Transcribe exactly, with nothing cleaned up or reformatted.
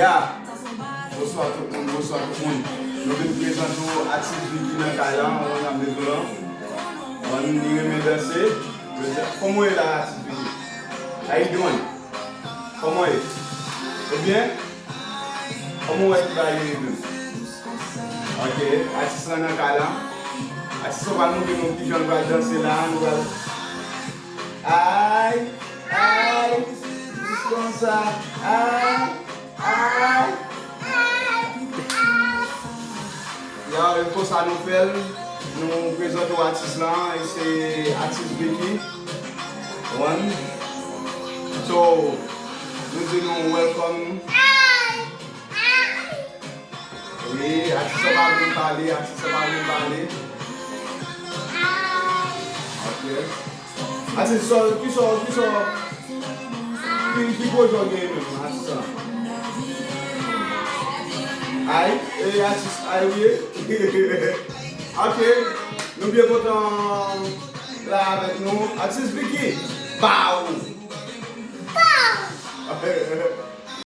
Ya, bonswa tout moun, bonswa tout moun. Nou vin prezante w atis Vicky nan kay la, ou konn jan m bezwen an. Bon, li renmen danse. Kòman w ye la, atis Vicky? How you doing? Kòman w ye? Ou byen? Kòman w wè ti bagay yo ye menm? Ok, atis lan nan kay la. Atis lan pral montre nou kijan l pral danse la, nou pral. Ay, ay, jis konsa. Ay, ay, ay. Ya, e konsa nou fè l. Nou prezante w atis lan, e se atis Vicky. One. So, nou di nou welcome. Wi, atis lan pa vle pale, atis lan pa vle pale. Ok. Atis, so, ki so, ki so, ki, ki pwojè w genyen menm, atis lan? Ay, e atis, ay, wi. Ok, nou byen kontan la avèk nou. Atis Vicky, pow! Pow!